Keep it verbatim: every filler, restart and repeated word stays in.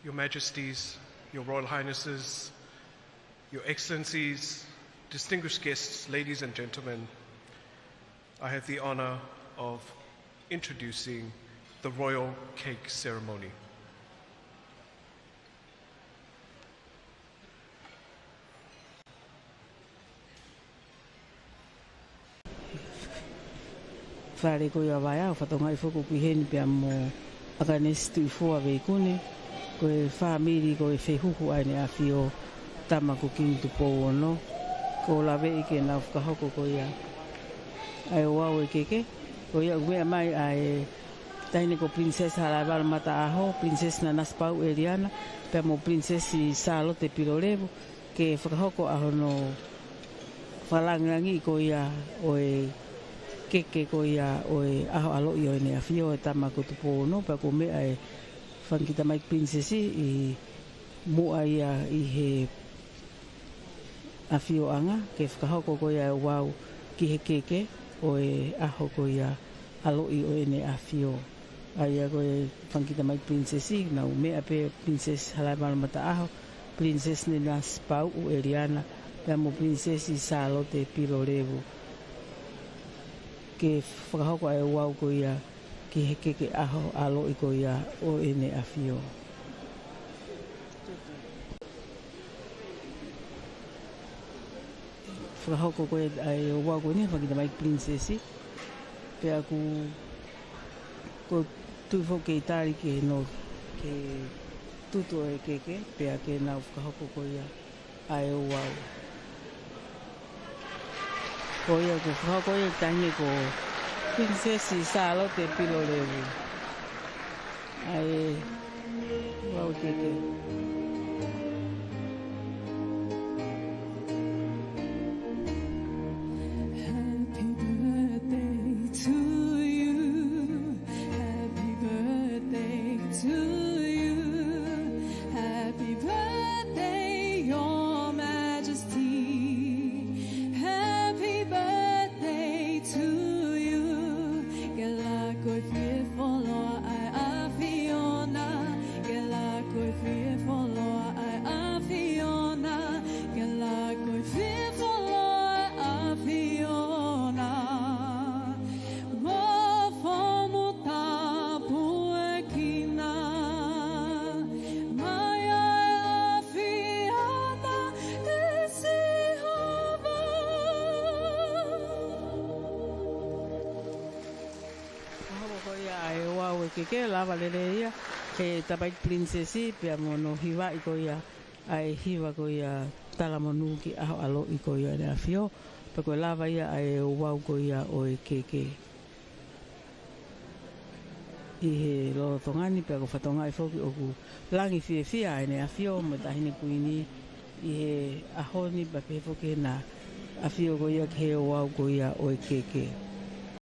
Your Majesties, Your Royal Highnesses, Your Excellencies, distinguished guests, ladies and gentlemen, I have the honor of introducing the Royal Cake Ceremony. Fale ko ia Vaiao, fatongia foki ʻoku ʻi heni pea mo ʻAkanesi Tuʻifua Veikune, ko e fāmili ko e fehuhu ʻa ʻEne ʻAfio Tama ko Kingi Tupou Ono, ʻoku laveʻi ke nau fakahoko ko ia ʻa e ouau ʻo e keke, ko ia ʻoku meʻa mai ʻa e taʻahine ko Princess Halaevalu Mataʻaho, Princess Nanasipauʻu ʻEliana, pea mo Princess Sālote Pilolevu, ke fakahoko ʻa hono fakalāngilangiʻi ko ia ʻo e keke ko ia ʻo e ʻaho ʻaloʻi ʻo ʻEne ʻAfio e Tama ko Tupou Ono, pea ʻoku meʻa e fanga kiʻi tamaiki pilinisesi ʻi muʻa ia ʻi he ʻafioʻanga, ke fakahoko ko ia e ouau ki he keke ʻo e ʻaho ko ia ʻaloʻi ʻo ʻEne ʻAfio. ʻA ia ko e fanga kiʻi tamaiki pilinisesi, naʻa nau meʻa pē Princess Halaevalu Mataʻaho, Princess Nanasipauʻu ʻEliana, pea mo Princess Sālote Pilolevu, ke fakahoko ʻa e ouau ko ia ki he keke ʻaho ʻaloʻi ko ia ʻo ʻEne ʻAfio. Fakahoko ko ia ʻa e ouau ko eni he fanga kiʻi tamaiki pilinisesi, pea ʻoku, ʻoku ou tui foki ke ʻi ai tali ke no ke tutu ʻo e keke, pea ke nau fakahoko ko ia ʻa e ouau. Ko ia ʻoku fakahoko ia ʻe he taʻahine ko Princess Sālote Pilolevu ʻa e ouau keke. Happy birthday to you. Happy birthday to you. Happy birthday, Your Majesty. Happy birthday to you. Ke laka ʻo fie foloa ʻa e ʻAfiona. Ke laka ʻo fie foloa ʻa e ʻAfiona. Ke laka ʻo fie foloa ʻa e ʻAfiona. Mo fomo tāpuekina mai ʻa e ʻAfiona ʻe Sihova. Fakahoko ko ia ʻa e ouau ʻo e keke, lava lelei ia ʻe he tamaiki pilinisesi, pea mo hono hivaʻi ko ia ʻa e hiva ko ia talamonū ki he ʻaho ʻaloʻi ko ia ʻEne ʻAfio, pea ko e lava ia ʻa e ouau ko ia ʻo e keke ʻi he lolotonga ni, pea ʻoku fatongia foki ʻoku langi fiefia ʻa ʻEne ʻAfio mo e Taʻahine Kuini ʻi he ʻaho ni, pea pehē foki ʻena ʻafio ko ia ki he ouau ko ia ʻo e keke.